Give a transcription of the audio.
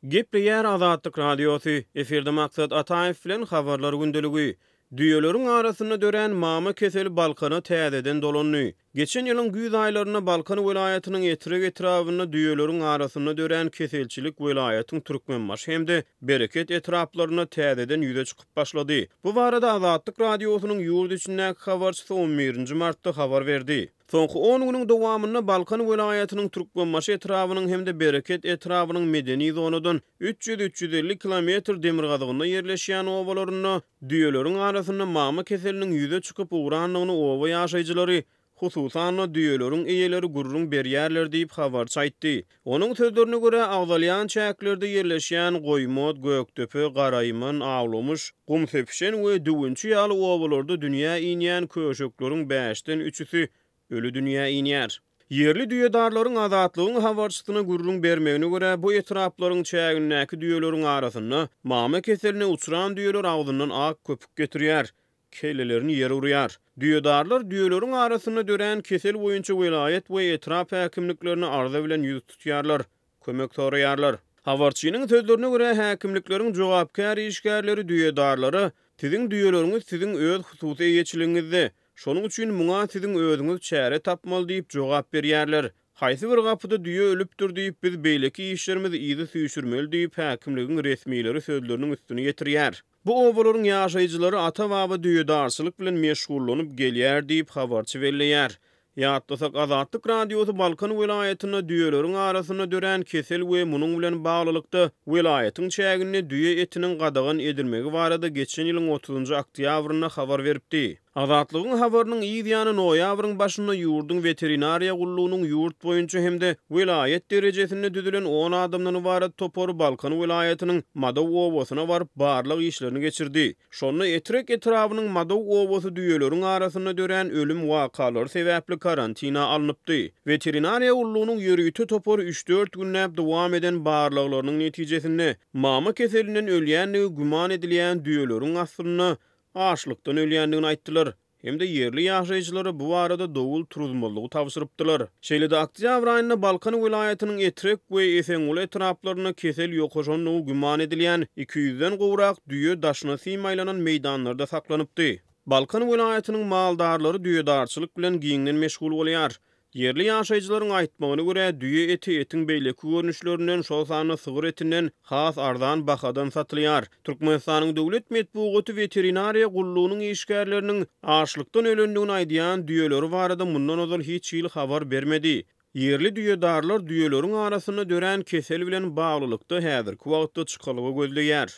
Gepleýär Azatlyk Radiosy, efirde Maksat Ataýew bilen Habarlar gündeligi. Düýeleriň arasynda dörän mama keseli Balkana täzeden dolandy. Geçen ýylyň güýz aýlarynda Balkan welaýatynyň Etrek etrabynda düýeleriň arasynda dörän keselçilik welaýatyň Türkmenbaşy hem-de Bereket etraplarynda täzeden ýüze çykyp başlady. Bu barada Azatlyk Radiosynyň ýurt içindäki habarçysy on birinji martda habar berdi. Soňky on günüň dowamynda Balkan welaýatynyň Türkmenbaşy etrabynyň hem-de Bereket etrabynyň medeni zonadan 300-350 kilometr demirgazygynda ýerleşýän obalarynda düýeleriň arasynda mama keseliniň ýüze çykyp ugrandygyny oba ýaşaýjylary, hususan-da, düýeleriň eýeleri gürrüň berýärler diýip, habarçy aýtdy. Onuň sözlerine görä, agzalýan çäklerde ýerleşýän Goýmat, Gökdepe, Garaýman, Awlamyş, Gumsepişen we Düwünçi ýaly obalarda dünýä inýän köşekleriň bäşden üçüsi öli dünýä inýär. Ýerli düýedarlaryň Azatlygyň habarçysyna gürrüň bermegine görä, bu etraplaryň çägindäki düýeleriň arasynda mama keseline uçran düýeler agzyndan ak köpük getirýär, kellelerini ýere urýar. Düýedarlar düýeleriň arasynda dörän kesel boýunça welaýat we etrap häkimliklerine arza bilen ýüz tutýarlar, kömek soraýarlar. Habarçynyň sözlerine görä, häkimlikleriň jogapkär işgärleri düýedarlara Siziň düýeleriňiz siziň öz hususy eýeçiligiňizde, şonuň üçin muňa siziň özüňiz çäre tapmaly diýip jogap berýärler. Haýsy bir gapyda düýe ölüpdir diýip, biz beýleki işlerimizi yza süýşürmeli diýip, häkimligiň resmileri sözleriniň üstüni ýetirýär. Bu obalaryň ýaşaýjylary ata-baba düýedarçylyk bilen meşgullanyp gelýär diýip, habarçy belleýär. Ýatlasak, Azatlyk Radiosy Balkan welaýatynda düýeleriň arasynda dörän kesel we munuň bilen baglylykda, welaýatyň çäginde düýe etiniň gadagan edilmegi barada geçen ýylyň otuzynjy oktýabrynda habar beripdi. Azatlygyň habarynyň yz ýany noýabryň başynda ýurduň weterinariýa gullugynyň ýurt boýunça hem-de welaýat derejesinde düzülen on adamdan ybarat topary Balkan welaýatynyň Madaw obasyna baryp, barlag işlerini geçirdi. Şonda Etrek etrabynyň Madaw obasy düýeleriň arasynda dörän ölüm wakalary sebäpli karantina alnypdy. Weterinariýa gullugynyň ýörite topary üç-dört günläp dowam eden barlaglarynyň netijesinde, mama keselinden ölýändigi güman edilýän düýeleriň aslynda açlykdan ölýändigini aýtdylar hem-de ýerli ýaşaýjylara bu barada dowul turuzmazlygy tabşyrypdylar. Şeýle-de oktýabr aýynda Balkan welaýatynyň Etrek we Esenguly etraplarynda kesel ýokaşandygy güman edilýän 200-den gowrak düýe daşyna sim aýlanan meýdanlarda saklanypdy. Balkan welaýatynyň maldarlary düýedarçylyk bilen giňden meşgul bolýar. Ýerli ýaşaýjylaryň aýtmagyna görä, düýe eti etiň beýleki görnüşlerinden, şol sanda sygyr etinden has arzan bahadan satylýar. Türkmenistanyň döwlet metbugaty weterinariýa gullugynyň işgärleriniň açlykdan ölendigini aýdýan düýeleri barada mundan ozal hiç hili habar bermedi. Ýerli düýedarlar düýeleriň arasynda dörän kesel bilen baglylykda häzirki wagtda çykalga gözleýär.